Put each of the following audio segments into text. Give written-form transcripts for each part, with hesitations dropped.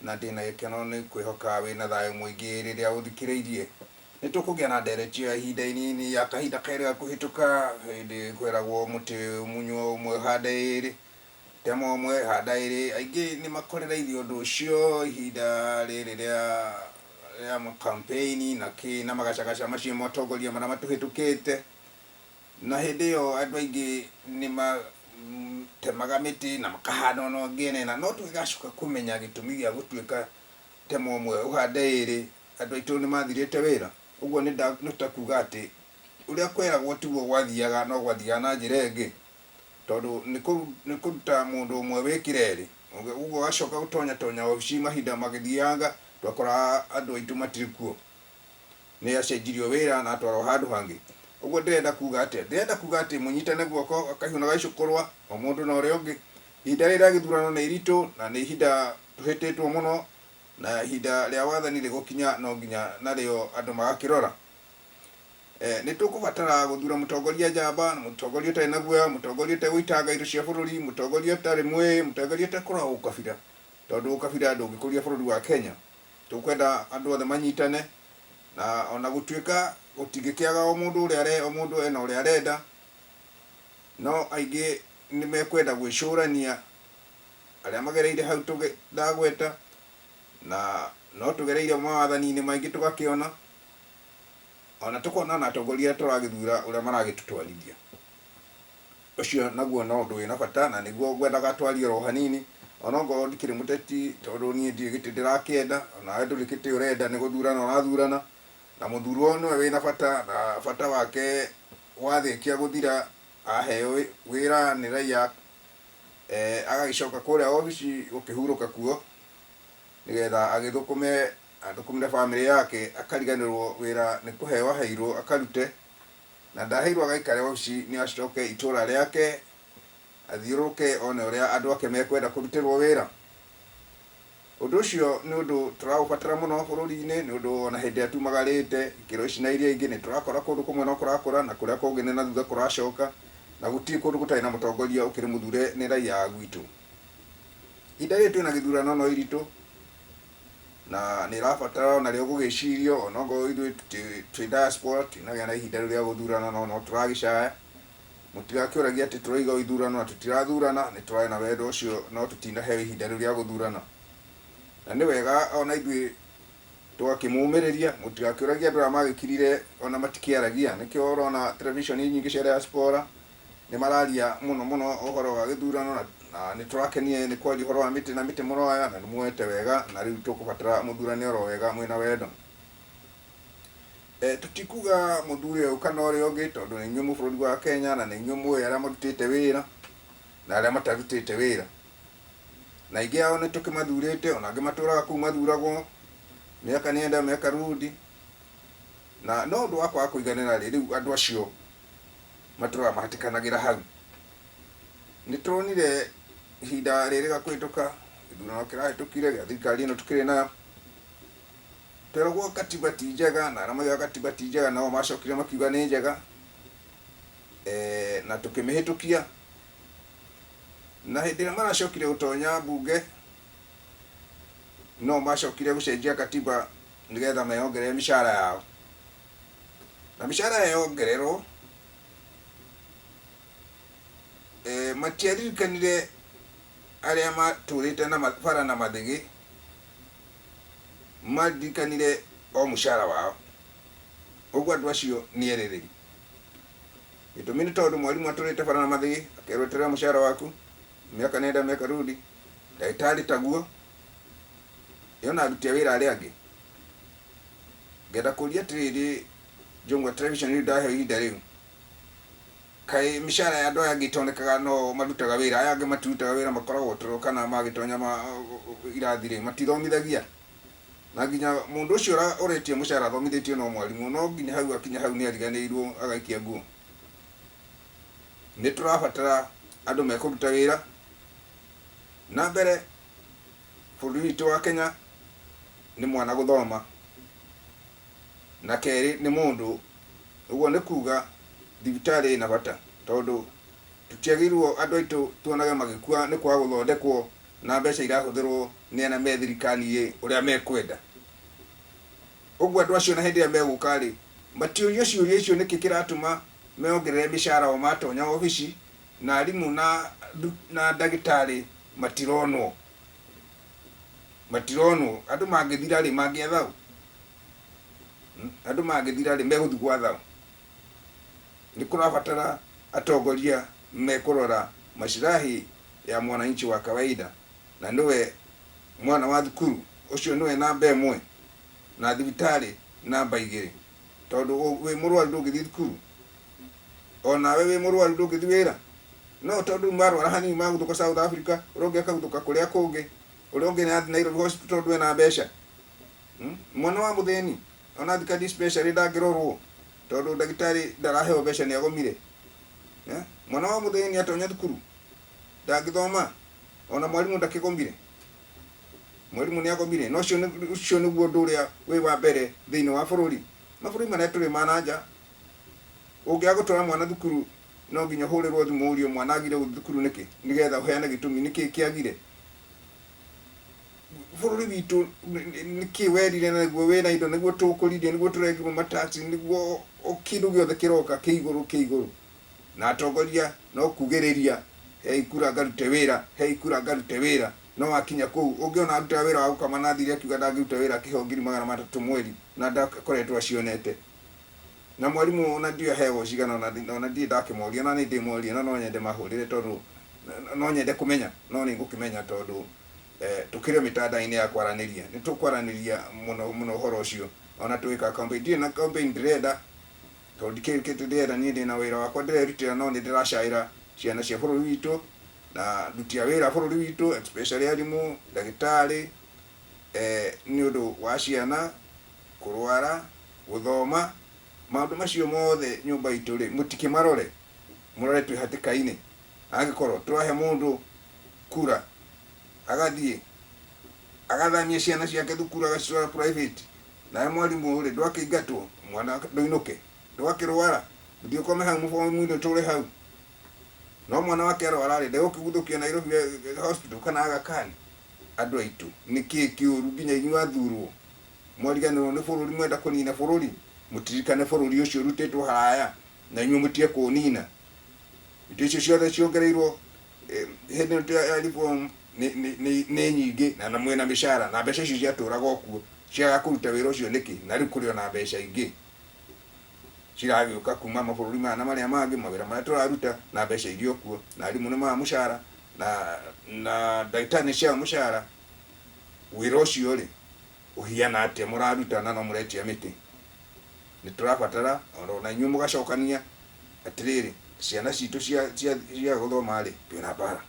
Na ndĩna gĩkeno nĩ kwĩhoka wĩna thayũ mũingĩ rĩrĩa ũthikĩrĩirie. Nĩ tũkũgĩa na ndereti ya ihinda inini ya kahinda kerĩ kũhĩtũka hĩndĩ kweragwo mũtĩ munywo ũmwe hande ĩrĩ, tema ũmwe handa ĩrĩ. Aingĩ nĩ makorereirie ũndũ ũcio ihinda rĩrĩ rĩa rĩa campaign na kĩ na magacagaca macio matongoria marĩa matũhĩtũkĩte. Na hĩndĩ ĩyo andũ aingĩ nĩ matemaga mĩtĩ na makahanda ona ĩngĩ ĩna, no tũgĩgacoka kũmenya gĩtũmi gĩa gũtuĩka tema ũmwe ũhande ĩrĩ, andũ aitũ nĩ mathirĩte wĩra. Ũguo nĩ ta kuga atĩ ũrĩa kweragwo tiguo gwathiaga no gwathiaga na njĩra ĩngĩ, tondũ nĩ kũruta mũndũ ũmwe wĩkĩre erĩ. Ũguo ũgacoka gũtonya tonya obici mahinda magĩthianga, twakora andũ aitũ matirĩ kuo. Nĩ acenjirio wĩra na atwarwo handũ hangĩ. Ũguo ndĩrenda kuga atĩa? Ndĩrenda kuga atĩ mũnyitane guoko kahiũ na gaicũkũrwa, o mũndũ na ũrĩa ũngĩ. Ihinda rĩrĩ rĩa gĩthurano nĩ iritũ na nĩ ihinda tũhĩtĩtwo mũno, na ihinda rĩa wathani rĩgũkinya no nginya narĩo andũ magakĩrora. Nĩ tũkũbatara gũthura mũtongoria njamba, mũtongoria ũtarĩ na guoya, mũtongoria ũtegũitanga indo cia bũrũri, mũtongoria ũtarĩ mwĩĩ, mũtongoria ũtekũrora ũkabira, tondũ ũkabira ndũngĩkũria bũrũri wa Kenya. Tũkwenda andũ othe manyitane, na ona gũtuĩka gũtingĩkĩaga o mũndũ ũrĩa are, o mũndũ ena ũrĩa arenda, no aingĩ nĩ mekwenda gwĩcũrania arĩa magereire hau ndagweta, na no tũgereire mawathani-inĩ maingĩ tũgakĩona, ona tũkona ona atongoria arĩa tũragĩthura ũrĩa maragĩtũtwarithia. Ũcio naguo no ũndũ wĩna bata na nĩguo ngwendaga twarie oro hanini, ona ongorwo ndikĩrĩ mũteti tondũ niĩ ndirĩ gĩtĩ ndĩrakĩenda, onawe ndũrĩ gĩtĩ ũrenda nĩ gũthurana ũrathurana, na mũthurwo nĩwe wĩna bata na bata wake warĩkia gũthira aheo wĩra nĩ raia agagĩcoka kũrĩa obici gũkĩhurũka kuo, nĩgetha agĩthũkũme athũkũmĩre bamĩrĩ yake, akariganĩrwo wĩra nĩ kũheo aheirwo akarute. Na ndaheirwo agaikare obici nĩ acoke itũra rĩake athiũrũrũke one ũrĩa andũ ake mekwenda kũrutĩrwo wĩra. Ũndũ ũcio nĩ ũndũ tũraũbatara mũno bũrũri-inĩ nĩ ũndũ ona hĩndĩ ĩrĩa tumagarĩte ikĩro ici na iria ingĩ nĩ tũrakora kũndũ kũmwe no kũrakũra na kũrĩa kũngĩ nĩ na thutha kũracoka na gũtirĩ kũndũ gũtarĩ na mũtongoria ũkĩrĩ mũthure nĩ raia a gwitũ. Ihinda rĩrĩ twĩna gĩthurano no iritũ na nĩ ĩrabatara ona rĩo gũgĩcirio ona okorwo ithuĩ twĩ diaspora tũtinagĩa na ihinda rĩu rĩa gũthurana no no tũragĩcaya. Mũtigakĩũragie atĩ tũroiga o ithurano na tũtirathurana, nĩ tũrarĩ na wendo ũcio no tũtinaheo ihinda rĩu rĩa gũthurana. Na nĩ wega ona ithuĩ tũgakĩmũmĩrĩria, mũtigakĩũragie andũ arĩa magĩkirire ona matikĩaragia. Nĩkĩo ũrona television nyingĩ cia diaspora nĩ mararia mũno mũno ũhoro wa gĩthurano na nĩ tũrakenire nĩ kwaria ũhoro wa mĩtĩ na mĩtĩ mũroya na nĩ muoete wega na rĩu tũkũbatara mũthurane oro wega mwĩna wendo. Tũtikuga mũthure ũyũ kana ũrĩa ũngĩ tondũ nĩ inyuĩ mwĩ bũrũri wa Kenya na nĩ inyuĩ mũĩ arĩa marutĩte wĩra na arĩa matarutĩte wĩra. Na aingĩ ao nĩ tũkĩmathurĩte ona angĩ matũraga kũu mathuragwo mĩaka nenda mĩaka rudi, na no ũndũ wa kwaga kũiganĩra rĩ, rĩu andũ acio matũraga mahatĩkanagĩra hau. Nĩ tuonire ihinda rĩrĩ kũhĩtũka, gĩthurano kĩrahĩtũkire gĩa thirikari ĩno tũkĩrĩ nayo, tweragwo katiba ti njega na arĩa maugaga katiba ti njega nao macokire makiuga nĩ njega, na tũkĩmĩhĩtũkia. Na hĩndĩ ĩrĩa maracokire gũtonya mbunge, no macokire gũcenjia katiba nĩgetha meyongerere mĩcara yao. Na mĩcara yongererwo, matiaririkanire arĩa matũrĩte na bara na mathĩgĩ, maririkanire o mũcara wao. Ũguo andũ acio nĩ erĩrĩri. Gĩtũmi nĩ tondũ mwarimũ atũrĩte bara na mathĩgĩ, akerwo eterera mũcara waku, mĩaka nenda mĩaka rudi, ndagĩtarĩ taguo, ĩ ona aruti a wĩra arĩa angĩ. Ngenda kũria atĩrĩrĩ, Njũng'wa Television rĩu ndaheo ihinda rĩu, kaĩ mĩcara ya andũ aya angĩ ĩtonekaga no o marutaga wĩra, aya angĩ matirutaga wĩra makoragwo toro kana magĩtonya irathi rĩ, matithomithagia? Na nginya mũndũ ũcio ũretia mũcara athomithĩtio no mwarimũ, no nginya hau akinya hau nĩ ariganĩirwo agaikia nguo. Nĩ tũrabatara andũ mekũruta wĩra, na mbere bũrũri witũ wa Kenya nĩ mwana gũthoma, na kerĩ nĩ mũndũ, ũguo nĩ kuga thibitarĩ ĩna bata, tondũ tũtiagĩrĩirwo andũ aitũ tuonage magĩkua nĩ kwaga gũthondekwo. Na mbeca irahũthĩrwo nĩ arĩa me thirikari ũrĩa mekwenda. Ũguo andũ acio na hĩndĩ ĩrĩa megũka rĩ, matiũrio ciũria icio, nĩkĩ kĩratũma meongerere mĩcara o matonya obici, na arimũ na ndagĩtarĩ matironwo? Matironwo. Andũ mangĩthira rĩ, mangĩetha ũ? Andũ mangĩthira rĩ, megũthiĩ gwatha ũ? Nĩ kũrabatara atongoria mekũrora maslahi ya mwananchi wa kawaida, na nĩwe mwana wa thukuru, ũcio nĩwe namba ĩmwe, na thibitarĩ namba 2, tondũ wĩ mũrwaru ndũngĩthiĩ thukuru, onawe wĩ mũrwaru ndũngĩthiĩ wĩra. No tondũ marwara hanini maguthũka South Africa, ũrĩa ũngĩ akaguthũka kũrĩa kũngĩ, ũrĩa ũngĩ nĩ athiĩ Nairobi Hospital tondũ ena mbeca. Mwana wa mũthĩni ona athiĩ ka dispensary ndangĩrorwo tondũ ndagĩtarĩ ndaraheo mbeca, nĩ agomire. Mwana wa mũthĩni atonya thukuru ndangĩthoma, ona mwarimũ ndakĩgomire, mwarimũ nĩ agomire. Na ũcio nĩguo ũndũ ũrĩa wĩ wa mbere thĩinĩ wa bũrũri. Mabũrũri marĩa tũrĩ ma na nja, ũngĩaga gũtwara mwana thukuru no nginya ũhũrĩrwo thimũ ũrio mwana agire gũthiĩ thukuru nĩkĩ, nĩgetha ũheane gĩtũmi nĩkĩ kĩagire. Bũrũri witũ nĩkĩ werire na nĩguo wĩna indo, nĩguo tũkũririe, nĩguo tũrengirwo matax, nĩguo kĩndũ gĩothe kĩroka kĩ igũrũ, kĩ igũrũ, na atongoria no kugĩrĩria, hei kura ngarute wĩra, hei kura ngarute wĩra. No wakinya kũu ũngĩona arutaga wĩra wa gũkama na athire akiuga ndangĩruta wĩra akĩheo 300,000 mweri, na ndakoretwo acionete. Na mwarimũ ona ndiũĩ aheagwo cigana, ona ndirĩ ndakĩmoria, na nĩ ndĩmoria, na no nyende mahũrĩre tondũ no nyende kũmenya, no nĩ ngũkĩmenya tondũ tũkĩrĩ o mĩtandao-inĩ ya kwaranĩria, nĩ tũkwaranĩria mũno mũno ũhoro ũcio. Ona tũgĩka campaign, ndirĩ na campaign ndĩrenda, tondũ ndikĩrĩ kĩndũ ndĩrenda, niĩ ndĩna wĩra wakwa ndĩrerutĩra, no nĩ ndĩracaĩra ciana cia bũrũri witũ na aruti a wĩra a bũrũri witũ, especially arimũ, ndagĩtarĩ, nĩ ũndũ wa ciana kũrwara, gũthoma, maũndũ macio mothe nyũmba itũ rĩ, mũtikĩmarore, mũrore twĩ hatĩka-inĩ. Angĩkorwo tũrahe mũndũ kura agathiĩ agathamia ciana ciake thukuru agacitwara private, nawe mwarimũ rĩ, ndwakĩingatwo mwana ndũinũke, ndwakĩrwara ũthiĩ ũkome hau mũbomu-inĩ ũtũre hau, no mwana wake arwara rĩ, ndegũkĩguthũkio Nairobi Hospital kana Aga Khan? Andũ aitũ, nĩkĩ kĩũru nginya inyuĩ athurwo mwariganĩrwo nĩ bũrũri, mwenda kũnina bũrũri? Mũtirikane bũrũri ũcio ũrutĩtwo haraya na inyuĩ mũtige kũũnina. Indo icio ciothe ciongereirwo hĩndĩ ĩno ya reform nĩ nyingĩ, na mwĩna mĩcara, na mbeca icio ciatũraga o kuo, ciagaga kũruta wĩra ũcio nĩkĩ? Na rĩu kũrĩ ona mbeca ingĩ ciragĩũka kuma mabũrũri maya na marĩa mangĩ, mawĩra marĩa tũraruta na mbeca irĩ o kuo, na arimũ nĩ maya mũcara, na ndagĩtarĩ nĩ ciaga mũcara. Wĩra ũcio rĩ, ũhiana atĩa mũraruta na no mũretia mĩtĩ? Nĩ tũrabatara ona inyuĩ mũgacokania atĩrĩrĩ, ciana citũ cia gũthoma rĩ, twĩna mbara,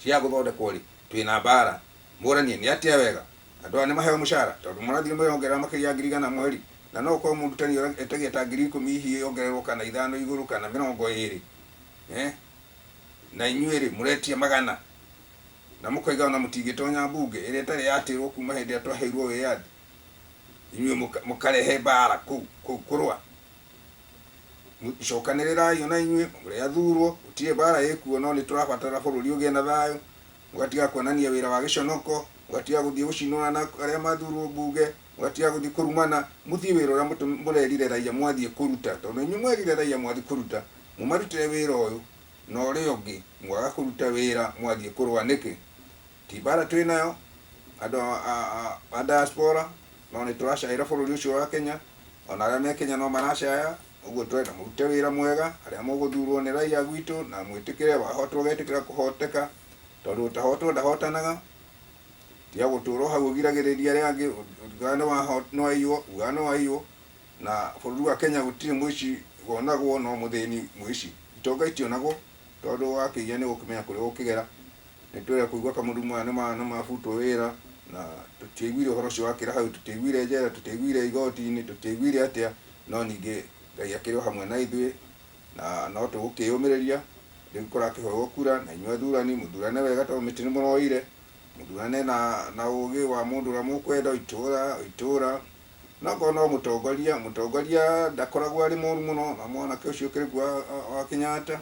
cia gũthondekwo rĩ, twĩna mbara. Mũranie nĩ atĩa wega andũ aya nĩ maheo mũcara, tondũ mũrathiĩ mũrongerera makĩria ya 100,000 mweri, na no ũkorwo mũrutani etagia ta 10,000 hihi yongererwo kana 5 igũrũ kana 20, na inyuĩ rĩ, mũretia magana na mũkoiga ona mũtingĩtonya mbunge ĩrĩa ĩtarĩ yatĩrwo kuma hĩndĩ ĩrĩa twaheirwo wĩyathi. Inyuĩ mũkarehe mbara kũu kũu kũrũa. Cokanĩrĩrai ona inyuĩ mũrĩ athurwo, gũtirĩ mbara ĩkuo, no nĩ tũrabatara bũrũri ũgĩe na thayũ. Mũgatiga kuonania wĩra wa gĩconoko, mũgatiga gũthiĩ gũcinũrana arĩa mathurwo mbunge, mũgatiga gũthiĩ kũrumana, mũthiĩ wĩra ũrĩa mũrerire raia mwathiĩ kũruta, tondũ inyuĩ mwerire raia mwathiĩ kũruta, mũmarutĩre wĩra ũyũ na ũrĩa ũngĩ, mwaga kũruta wĩra mwathiĩ kũrũa nĩkĩ? Ti mbara twĩ nayo andũ a diaspora, no nĩ tũracaĩra bũrũri ũcio wa Kenya, ona arĩa me Kenya no maracaya. Ũguo tũrenda mũrute wĩra mwega arĩa mũgũthurwo nĩ raia gwitũ, na mwĩtĩkĩre wahotwo ũgetĩkĩra kũhoteka, tondũ ũtahotwo ndahotanaga. Tiga gũtũra hau ũgiragĩrĩria arĩa angĩ, ugaga nĩ waiywo, ugaga nĩ waiywo. Na bũrũri wa Kenya gũtirĩ mũici wonagwo, no mũthĩni mũici. Itonga itionagwo, tondũ wakĩiya nĩ ũgũkĩmenya kũrĩa ũgũkĩgera. Nĩ twĩra kũigua kamũndũ maya nĩ mabutwo wĩra, na tũtiaiguire ũhoro ũcio wakĩra hau, tũtiaiguire njera, tũtiaiguire igoti-inĩ, tũtiaiguire atĩa, no ningĩ Ngai akĩrĩ o hamwe na ithuĩ, na no tũgũkĩyũmĩrĩria. Rĩu kũrakĩhoywo kura, na inyuĩ athurani mũthurane wega, tondũ mĩtĩ nĩ mũroire, mũthurane na ũgĩ wa mũndũ ũrĩa mũkwenda, o itũra o itũra. No korwo no mũtongoria, mũtongoria ndakoragwo arĩ mũru mũno, na mwanake ũcio ũkĩrĩ kuo wa Kenyatta.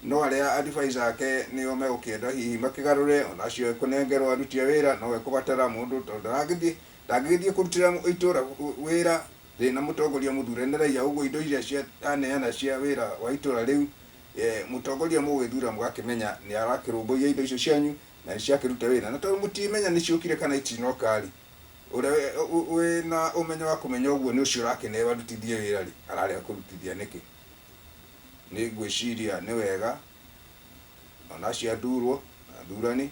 No arĩa advisor ake nĩo megũkĩenda hihi makĩgarũre, ona acio ekũnengerwo aruti a wĩra no ekũbatara mũndũ tondũ ndarangĩthiĩ ndangĩgĩthiĩ kũrutĩra itũra wĩra rĩna mũtongoria mũthure nĩ raia. Ũguo indo iria cia aneana cia wĩra wa itũra rĩu, mũtongoria mũgũgĩthura mũgakĩmenya nĩ arakĩrũmbũiya indo icio cianyu na nĩ ciakĩruta wĩra. Na tondũ mũtimenya nĩ ciũkire kana itinoka rĩ, ũrĩa wĩna ũmenyo wa kũmenya ũguo nĩ ũcio ũrakĩneo arutithie wĩra rĩ, ararega kũrutithia nĩkĩ? Nĩ ngwĩciria nĩ wega ona acio athurwo na athurani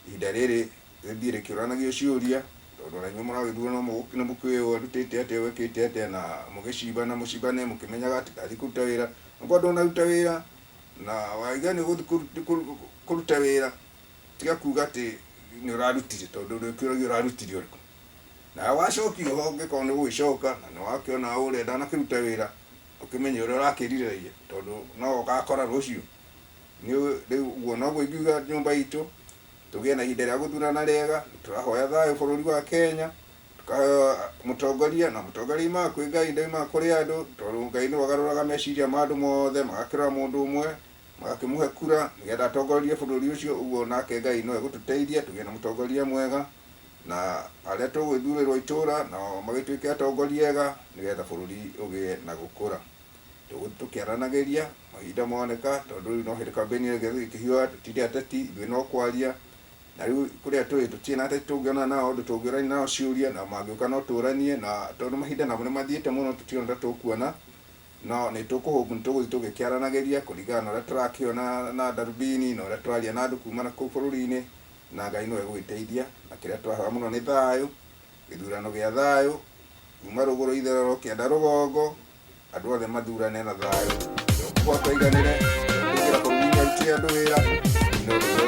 ihinda rĩrĩ rĩthiĩ rĩkĩũranagio ciũria, tondũ ona inyuĩ mũragĩthurwo no nĩ mũkĩũĩ ũyũ arutĩte atĩa, ũyũ ekĩte atĩa, na mũgĩcibana mũcibane mũkĩmenyaga atĩ ndathiĩ kũruta wĩra. Okorwo ndũnaruta wĩra na waiga nĩ ũgũthiĩ kũruta wĩra, tiga kuga atĩ nĩ ũrarutire, tondũ ndũkĩũragio ũrarutire ũrĩkũ. Nawe wacokio ho ũngĩkorwo nĩ ũgũgĩcoka na nĩ wakĩona ũrĩa ndanakĩruta wĩra, ũkĩmenye ũrĩa ũrakĩrire raia, tondũ no ũgakora rũciũ. Nĩ rĩu ũguo noguo ingiuga nyũmba itũ, tũgĩe na ihinda rĩa gũthurana rĩega. Tũrahoya thayũ bũrũri wa Kenya, tũkahoya mũtongoria, na mũtongoria aumaga kwĩ Ngai, ndaumaga kũrĩ andũ, tondũ Ngai nĩwe ũgarũraga meciria ma andũ mothe, magakĩrora mũndũ ũmwe, magakĩmũhe kura nĩgetha atongorie bũrũri ũcio. Ũguo nake Ngai no egũtũteithia tũgĩe na mũtongoria mwega, na arĩa tũgwĩthurĩrwo itũra nao magĩtuĩke atongoria ega, nĩgetha bũrũri ũgĩe na gũkũra. Tũgũthiĩ tũkĩaranagĩria mahinda moneka, tondũ rĩu no hĩndĩ campaign ĩgĩthiĩ ĩkĩhiũha. Tũtirĩ ateti ithuĩ, no kwaria. Na rĩu kũrĩa tũrĩ tũtirĩ na ateti tũngĩonana nao, ũndũ tũngĩũrania nao ciũria, na mangĩũka no tũranie na, tondũ mahinda namo nĩ mathiĩte mũno, tũtirona ta tũkuona. No nĩ tũkũhope nĩ tũgũthiĩ tũgĩkĩaranagĩria kũringana na ũrĩa tũrakĩona na ndarubini na ũrĩa tũraria na andũ kuma na kũu bũrũri-inĩ, na Ngai nĩwe ũgũgĩteithia. Na kĩrĩa tũrahoya mũno nĩ thayũ, gĩthurano gĩa thayũ, kuma rũgũrũ itherero kĩanda rũgongo, andũ othe mathurane na thayũ. Ũrĩa ũkũhota aiganĩre, ũrĩa ũkũingĩra bũrũri-inĩ arutĩre andũ wĩra, no.